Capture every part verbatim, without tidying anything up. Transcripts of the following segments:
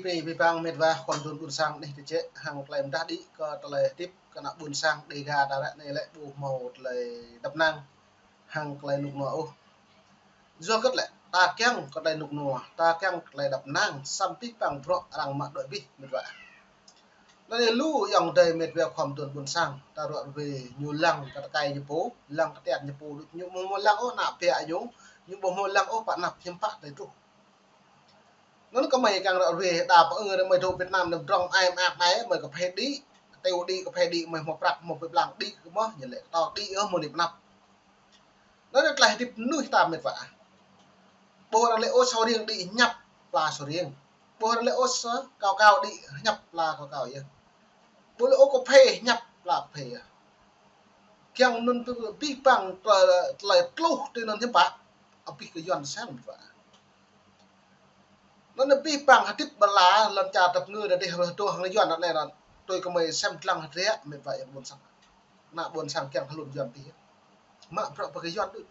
Pơpŭ pơpŭ mĕt wa khua mơduôn ƀuôn sang anih tơčĕ, hăng tơlơi pơdah đĭ kơ tơlơi hơdip kơ ană ƀuôn sang Dêga ta ră anai lĕ ƀu hmâo tơlơi dăp năng hăng tơlơi rơnŭk rơnua ôh. Yua hơget lĕ, ta kiăng kơ tơlơi rơnŭk rơnua, ta kiăng kơ tơlơi dăp năng, samơ̆ pơpŭ pơpŭ bruă arăng mă đuaĭ abih mĕt wa. Anŭn yơh lu ayŏng adơi mĕt wa khua mơduôn ƀuôn sang, ta ră ruai ñu lăng kơ tơkai ñu pô, lăng kơ tian ñu pô, ñu ƀu hmâo lăng ôh ană ƀă ñu, ñu ƀu hmâo lăng ôh pơ anăp hiư̆m pă tơlơi truh. Anŭn kơmơi kiăng ră ruai đa pơ ư ră mơi dŏ Việt Nam anai pơdrŏng ai mơak anai, mơi kơphê đĭ, teo đĭ, kơphê đĭ, mơi hmâo prăk, hmâo pơblang đĭ kơ mơ̆, ñu lĕ kơtâo đĭ ơ mơ̆ anai pơ anăp. Anŭn yơh tơlơi hơdip mơnuih ta mĕt wa. Ƀu arăng lĕ ôh sô riêng đĭ hñăp pla sô riêng. Ƀu arăng lĕ ôh sô kao kao đĭ hñăp pla kao kao yơh. Ƀu lĕ ôh kơphê hñăp pla kơphê yơh. Kiăng anŭn pơpŭ pơpŭ tơlơi, tơlơi tluh tui anŭn hiư̆m pă, abih kơ Yuan sem mĕt wa. Anŭn abih bang hơdip ƀơi lŏn čar tơpơngư đa dêh rơtuh hăng Yuan anai anŭn. Tui kơmơi sem dlăng hơdră mĕt wa ayŏng ƀuôn sang. Ană ƀuôn sang kiăng hlŭn Yuan tih. Mă bruă pơkă Yuan đôč.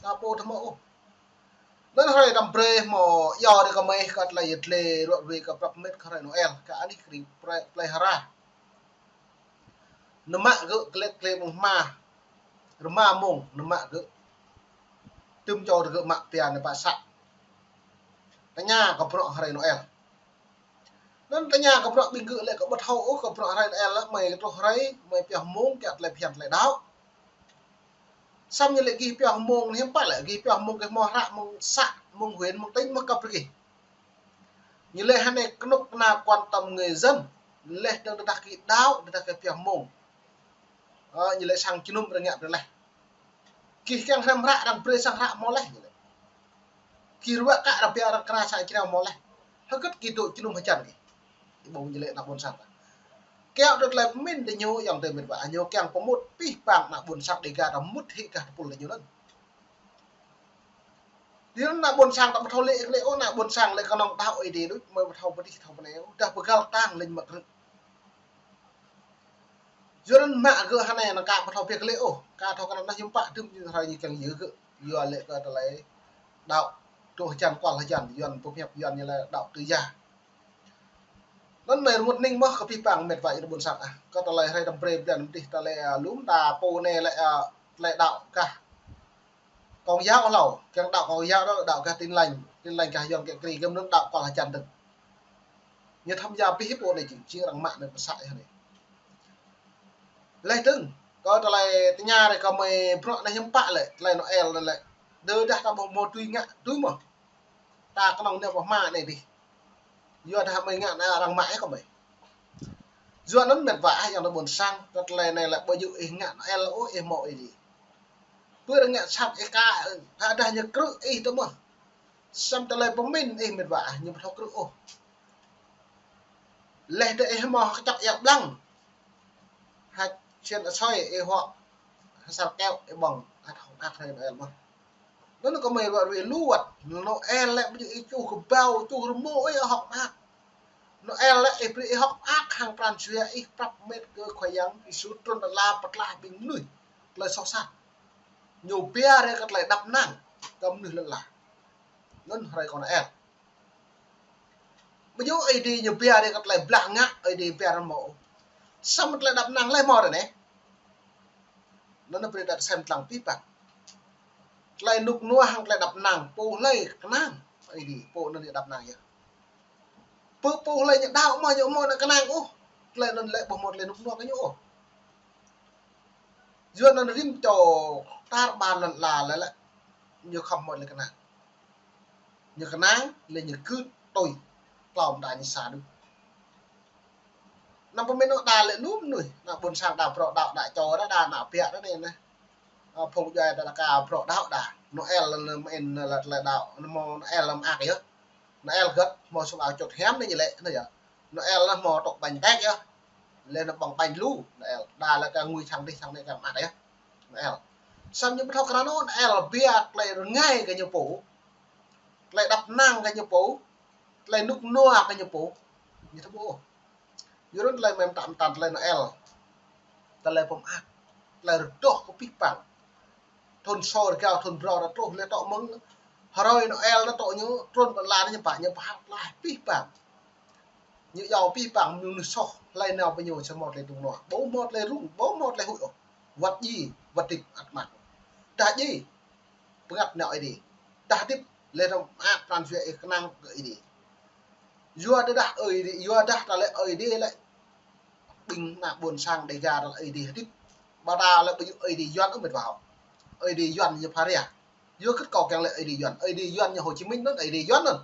Ta pô tơmă ôh. Anŭn hrơi đăm brơi hmâo yua đĭ kơmơi kơ tơlơi yơh tơlơi ră ruai kơ prăp mĕt kơ hrơi Noel. Kơ anih kri pre-, plei hara. Nơmă gơ̆ glĕt glĕt mơ̆ng hma. Rơma mông nơmă gơ̆. Tơm čô gơ̆ mă pia nơpă să. Tơña kơ bruă hrơi Noel. Anŭn tơña kơ bruă ƀing gơ̆ lĕ kơ ƀu thâo ôh kơ bruă hrơi Noel lĕ mơi truh hrơi, mơi pioh mông kiăng tơlơi phiăn tơlơi đaŏ. Samơ̆ ñu lĕ gih pioh mông anai hiư̆m pă lĕ, gih pioh mông gih hmâo hră mơ̆ng să, mơ̆ng huyện, mơ̆ng tỉnh mơ̆ kơ brơi gih. Ñu lĕ hơnai kơnuk kơna quan tâm người dân, lĕ dơ̆ng tơdah gih đaŏ, tơdah gih pioh mông. Ơ, ñu lĕ sang jơnum arăng ngă brơi laih. Gih kiăng hrăm hră arăng brơi sang hră hmâo laih ñu lĕ. Gih ruă kă arăng pia arăng kra sang jơnum hmâo laih. Hơget gih dŏ jơnum hơjăn gih. Ih ƀuh ñu lĕ ană ƀuôn sang ta. Kiaŏ tơlơi pơmĭn tơ ñu ayŏng adơi mĕt wa, ñu kiăng pơmŭt pơpŭ pơpŭ ană ƀuôn sang Dêga ta mŭt hĭ gah tơpul tơ ñu anŭn. Tui anŭn ană ƀuôn sang ta ƀu thâo lĕ, lĕ ôh ană ƀuôn sang lĕ kơnơ̆ng đaŏ Ơi Adai đôč, mơi ƀu thâo pơdih thâo pơnai ôh, dah pơgăl tang lĕ mă krư̆. Yua anŭn mă gơ̆ hơnai anŭn kơ ƀu thâo pơkă lĕ ôh, kơ thâo kơ anŭn anai hiư̆m pă tơm ñu hrơi ñu kiăng yơh gơ̆. Yua lĕ kơ tơlơi đaŏ truh hơjăn kual hơjăn, Yuan pơhiăp Yuan ñu lĕ đaŏ tư gia. Anŭn mơi rơngot hning mơ̆ kơ pơpŭ pơpŭ mĕt wa ayŏng adơi ƀuôn sang ah. Kơ tơlơi hrơi đăm brơi blan đih tơlơi, a, lŭm ta pô anai lĕ, a, tơlơi đaŏ kah Công giáo hlâo, kiăng đaŏ Công giáo đaŏ, đaŏ kah Tin Lành, Tin Lành kah Yuan kơ kri, kơ mơnơ̆ng đaŏ kual hơjăn dơ̆ng. Ñu tham gia pơhĭ pô anai jing, jing arăng mă anai pơsă anai. Laih dơ̆ng, kơ tơlơi tơña rai kơ mơi bruă anai hiư̆m pă lĕ, tơlơi Noel anai lĕ. Đơ dah ta ƀu hmâo tui ngă, tui mơ̆. Ta kơnơ̆ng anai ƀu hmâo anai dih. Yua dah mơi ngă anai arăng mă ih kơ mơi. Yua anŭn mĕt wa ah ayŏng adơi ƀuôn sang, kơ tơlơi anai lĕ ƀu djơ̆ ih ngă Noel ôh ih hmâo ih dih. Pơ arăng ngă sat ih kơ, hơdah ñu krư̆ ih tơ mơ̆. Samơ̆ tơlơi pơmĭn ih mĕt wa ah, ñu ƀu thâo krư̆ ôh. Laih dơ̆ng ih hmâo kơčŏk ia ƀlăng. Ha čen asơi ih huă. Ha sar keo ih ƀơ̆ng. Ăt hŏk mơak hrơi Noel mơ̆. Anŭn kơmơi ră ruai lu wơ̆t. Noel lĕ ƀu djơ̆ ih čuh kơbao, čuh rơmô ih hŏk mơak. Noel lĕ ih brơi ih hŏk mơak hăng pran jua ih prăp mĕt kơ Khua Yang Yêsu trŭn tơ ala pơtlaih ƀing mơnuih. Tơlơi soh sat. Ñu pia rai kơ tơlơi dăp năng kơ mơnuih lŏn ala. Anŭn hrơi kơ Noel. Ƀu djơ̆ Ơi Adai ñu pia rai kơ tơlơi blah ngă, Ơi Adai pia rai mơ̆. Samơ̆ tơlơi dăp năng laih mơ̆ rai anai. Anŭn brơi ta sem dlăng pơpŭ pơpŭ. Tơlơi rơnŭk rơnua hăng tơlơi dăp năng, pô hlơi kơnang. Ơi Adai, pô anŭn ñu dăp năng yơh. Pô, pô hlơi ñu đaŏ mơ̆ ñu hmâo ană kơnang ôh. Tơlơi anŭn lĕ ƀu hmâo tơlơi rơnŭk rơnua kơ ñu ôh. Yua anŭn rĭm čô tar ƀar lŏn ala lĕ lĕ. Ñu khŏm hmâo tơlơi kơnang. Ñu kơnang, lĕ ñu kưt tui. Klâo mơta ñu sa đôč. Anăm pơmĭn ôh đa lĕ lu mơnuih, ană ƀuôn sang đa bruă đaŏ, đa čô đa, đa ană ƀă đa anai anai. Ơ, phung djuai ta đa kơ bruă đaŏ đa. Noel lĕ mơ̆n lĕ tơlơi đaŏ, anŭn mơ̆ Noel lĕ mơak yơh. Noel hơget, hmâo sum ao čut hiam anai ñu lĕ, anai yơh. Noel lĕ hmâo tŏk ƀañ tĕk yơh. Lĕ anŭn ƀơ̆ng ƀañ lu, Noel. Đa lĕ kơ ngui sang dih sang anai kơ mơak yơh. Noel. Samơ̆ ñu ƀu thâo krăn ôh, Noel pia tơlơi rơngai kơ ñu pô. Tơlơi dăp năng kơ ñu pô. Tơlơi rơnŭk rơnua kơ ñu pô. Ñu thâo ƀuh. Yua anŭn tơlơi mơ̆ng tăm tăn tơlơi Noel. Tơlơi pơmơak. Tơlơi rơdoh kơ pơpŭ pơpŭ. Thŭn sô rơgao thŭn brâo ta truh lĕ tŏ mơ̆ng. Hrơi Noel ta tŏ ñu, trŭn pơ ala ñu pă ñu pơhăt laih pơpŭ pơpŭ. Ñu iâu abih bang mơnuih soh, hlơi nao pơ ñu sa hmâo tơlơi tŭng nua. Ƀu hmâo tơlơi rŭng, ƀu hmâo tơlơi huĭ ôh. Wơ̆t djai, wơ̆t hơdip ăt mơak. Tơdah djai, bơngăt nao Ơi Adai. Tơdah hơdip, lĕ rŏng mơak pran jua ih kơnang kơ Ơi Adai. Yua tơdah Ơi Adai, yua dah tơlơi Ơi Adai lĕ ƀing ană ƀôn sang Dêga tơlơi Ơi Adai hơdip. Ƀing ta lĕ ƀu djơ̆ Ơi Adai Yuan ôh mĕt wa. Ơi Adai Yuan ñu pha ria. Yua kơ kâo kiăng lĕ Ơi Adai Yuan. Ơi Adai Yuan ñu Hồ Chí Minh anŭn Ơi Adai Yuan anŭn.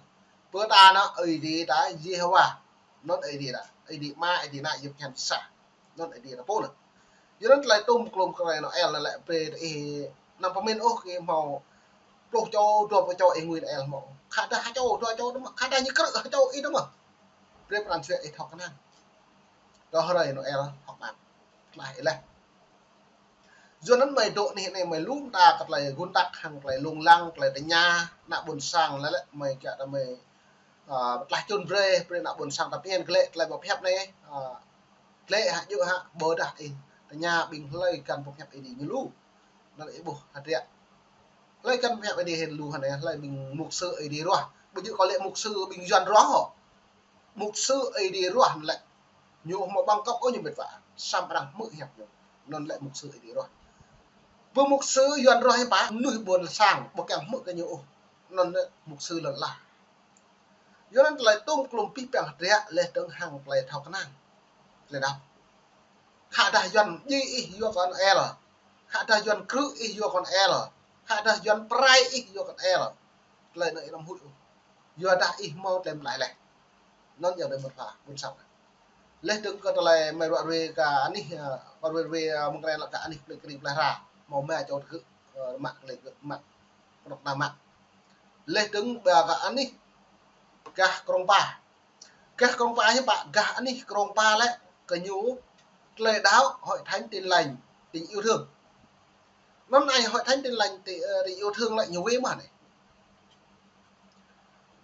Ƀing ta anŭn Ơi Adai ta Yêhôwa. Anŭn Ơi Adai ta. Ơi Adai Ama, Ơi Adai Ană, Yêsu Khua sa. Anŭn Ơi Adai ta pô anŭn. Yua anŭn tơlơi tŭm klôm tơlơi Noel lĕ brơi ih anăm pơmĭn ôh kơ hmâo pluh čô, dua pluh čô ih ngui Noel hmâo. Khă dah ha čô, dua čô tơ mơ̆, khă dah ñu krư̆ ha čô ih tơ mơ̆. Brơi pran jua ih thâo kơnang. Kơ hrơi Noel hŏk mơak. Tơlơi ih laih. Yua anŭn mơi dŏ anih anai mơi lŏm ta kơ tơlơi gun tăk hăng tơlơi lông lăng, tơlơi tơña, ană ƀôn sang lĕ lĕ mơi kiăng ta mơi, ă, tơlơi čun brơi, brơi ană ƀôn sang ta pơmĭn glaĭ, tơlơi pơhiăp anai, ă, glaĭ hă djơ̆ hă, ƀôdah ih tơña ƀing hlơi găn pơhiăp Ơi Adai ñu lu. Anŭn ih ƀuh hơdră. Hlơi găn pơhiăp Ơi Adai hĭn lu hă anai, hlơi ƀing mục sư Ơi Adai ruah. Ƀu djơ̆ kâo lĕ mục sư ƀing Yuan ruah hŏ. Mục sư Ơi Adai ruah lĕ ñu hmâo bằng cấp ôh ñu mĕt wa. Samơ̆ arăng hmư̆ hiăp ñu. Anŭn lĕ mục sư Ơi Adai ruah. Ƀu mục sư Yuan ruah hiư̆m pă, mơnuih ƀôn sang, ƀu kiăng hmư̆ kơ ñu ôh. Anŭn lĕ mục sư lŏn ala. Yua anŭn tơlơi tŭm klôm abih bang hơdră lĕ dơ̆ng hăng tơlơi thâo kơnang. Tơlơi đaŏ. Khă dah Yuan djai ih yua kơ Noel. Khă dah Yuan krư̆ ih yua kơ Noel. Khă dah Yuan pơrai ih yua kơ Noel. Tơlơi anŭn ih anăm huĭ ôh. Yua dah ih hmâo tơlơi mơlaih laih. Anŭn yơh tơlơi mơ̆t wa, ƀôn sang. Laih dơ̆ng kơ tơlơi mơi ruă ruai kơ anih, ă, ruă ruai, ă, mơ̆ng kơnai lĕ kơ anih tơlơi kơring pơlai hra. Hmâo mă čô tơgŭ, ơ, mă tơlơi gơ̆ mă. Kơnuk kơna mă. Laih dơ̆ng ba kơ anih gah Krông Pa. Gah Krông Pa hiư̆m pă, gah anih Krông Pa lĕ kơ ñu tơlơi đaŏ Hội Thánh Tin Lành Tình Yêu Thương. Anŭn ai Hội Thánh Tin Lành Ti-, ơ, Tình Yêu Thương lĕ ñu wai mơ̆n anai.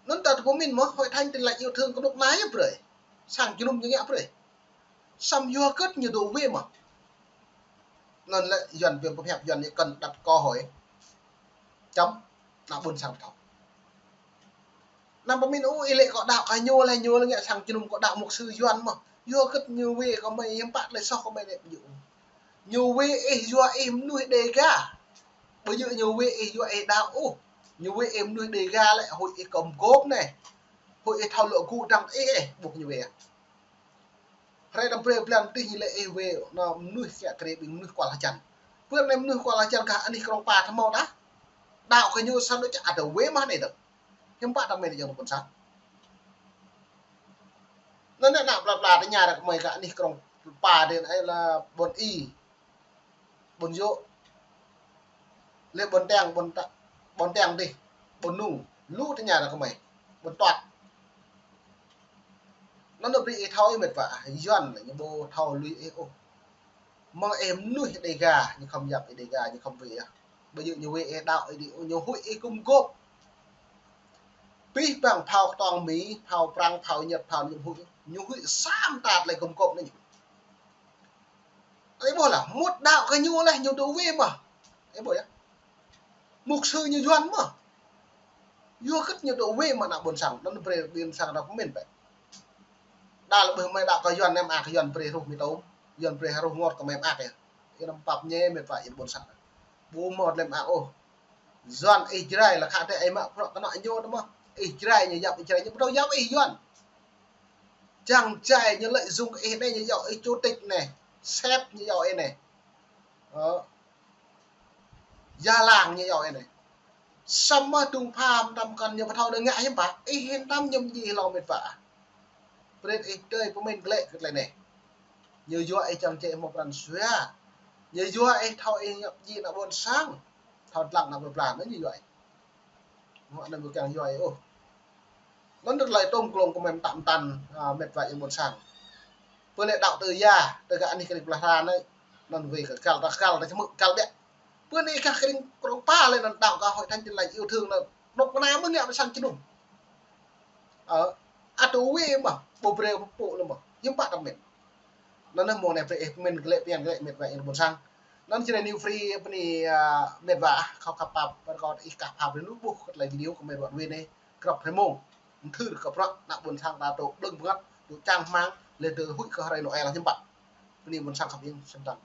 Anŭn ta tơpơmĭn mơ̆ Hội Thánh Tin Lành Yêu Thương kơnuk kơna yơh brơi. Sang jơnum ñu ngă brơi. Samơ̆ yua kơ ñu dŏ wai mơ̆n. Anŭn lĕ Yuan biă pơhiăp Yuan ñu kăn đặt câu hỏi. Chấm. Ană ƀôn sang thâo. Anăm pơmĭn ôh, ih lĕ kâo đaŏ kơ ñu lĕ, ñu lĕ ngă sang jơnum kâo đaŏ mục sư Yuan mơ̆n. Yua kơ ñu wai kơ mơi hiư̆m pă tơlơi soh kơ mơi lĕ ƀu djơ̆. Ñu wai ih yua ih mơnuih Dêga. Ƀu djơ̆ ñu wai ih yua ih đaŏ ôh. Ñu wai ih mơnuih Dêga lĕ, huĭ ih kơm gôp anai. Huĭ ih thâo lŏ gŭ dăng ih, ih ƀuh ñu wai. Hrơi anăm brơi blan tih ñu lĕ ih wai, anŭn mơnuih kiă kriê ƀing mơnuih kual hơjăn. Pơ anai mơnuih kual hơjăn gah anih Krông Pa tơmâo dah. Đaŏ kơ ñu sa anŭn čă ăt wai mơ̆n anai dơ̆ng. Hiư̆m pă ta mĭn jơ̆ng ƀôn sang. Anŭn anai ană pla pla tơña ră kơ mơi gah anih Krông Pa dih anai lĕ ƀôn I. Ƀôn Yŏ. Lĕ ƀôn Teng, ƀôn Ta-, ƀôn Teng dih. Ƀôn Nung. Lu tơña ră kơ mơi. Ƀôn Tuăt. Anŭn anŭn brơi ih thâo ih mĕt wa. Yuan lĕ ñu ƀu thâo lui ih ôh. Mơ̆ng ih mơnuih Dêga, ñu khŏm yap ih Dêga, ñu khŏm wai ih. Ƀu djơ̆ ñu wai ih đaŏ ih dih, ñu huĭ ih gum gôp. Abih bang phao kơtuang Mi, phao Prăng, phao Nhật, phao ñu huĭ, ñu huĭ sa mơta tơlơi gum gôp anai ñu. Ih ƀuh lah, mŭt đaŏ kơ ñu lĕ, ñu dŏ wai mơ̆n. Ih ƀuh yơh. Mục sư ñu Yuan mơ̆n. Yua kơ ñu dŏ wai mơ̆n ană ƀôn sang, anŭn brơi ƀôn sang ta pơmĭn bĕ. Đa lĕ ƀơi mơi đaŏ kơ Yuan, mơi mơak kơ Yuan brơi hruh mơ̆ng tơm. Yuan brơi hruh rơngot kơ mơi mơak yơh. Ih anăm pap ñe mĕt wa ih ƀôn sang. Ƀu hmâo tơlơi mơak ôh. Yuan ih Jrai lĕ khă tơ ih mă bruă kơnuk ñu tơ mơ̆. Ih Jrai ñu yap ih Jrai ñu ƀu thâo yap ih Yuan. Čang Jrai ñu lợi dụng ih anai ñu yap ih chủ tịch anai. Sếp ñu yap ih anai. Ơ. Gia làng ñu yap ih anai. Samơ̆ tơ̆ng pham tăm kăn ñu ƀu thâo đơ̆ng ngă hiư̆m pă. Ih hin tăm ñu djai hlâo mĕt wa. Brơi ih tơi pơmĭn glaĭ kơ tơlơi anai. Ñu yua ih čang čĕ hmâo pran jua. Ñu yua ih thâo ih ngă djai ană ƀôn sang. Thâo dlăng ană ƀôn pla anŭn ñu yua ih. Hmâo anŭn ƀu kiăng yua ih ôh. Anŭn tơlơi tơm klông kơ mơi mơtam mơtam, a, mĕt wa ih ƀôn sang. Pơ lĕ đaŏ tơ ya, tơ gah anih kơring pla hra anai. Anŭn wai kơ găl ta găl ta čơmư̆ găl biă. Pơ anai gah kơring Krông Pa lĕ anŭn đaŏ gah Hội Thánh Tin Lành Yêu Thương anŭn. Anŭn kơna mơ̆ ngă ƀơi sang jơnum. Ơ, ăt wai mơ̆n, ƀu brơi pơpŭ lĕ mơ̆n. Hiư̆m pă ta mĭn. Anŭn anai mơ̆ng anai brơi ih pơmĭn glaĭ pơmĭn glaĭ mĕt wa ih ƀôn sang. Anŭn Jrai New Free pơ anai, a, mĕt wa ah, kâo kăp pap, pơ kâo ih kăp pap brơi lu ƀuh kơ tơlơi video kơ mơi ruă wai anai. Krăp hrơi mông. Mơthưr kơ bruă ană ƀôn sang ta tŏ blơ̆ng bơngăt. Tui čang hmang, lĕ tui huĭ kơ hrơi Noel hiư̆m pă. Bơni ƀôn sang khăp hiêng, sem tăn.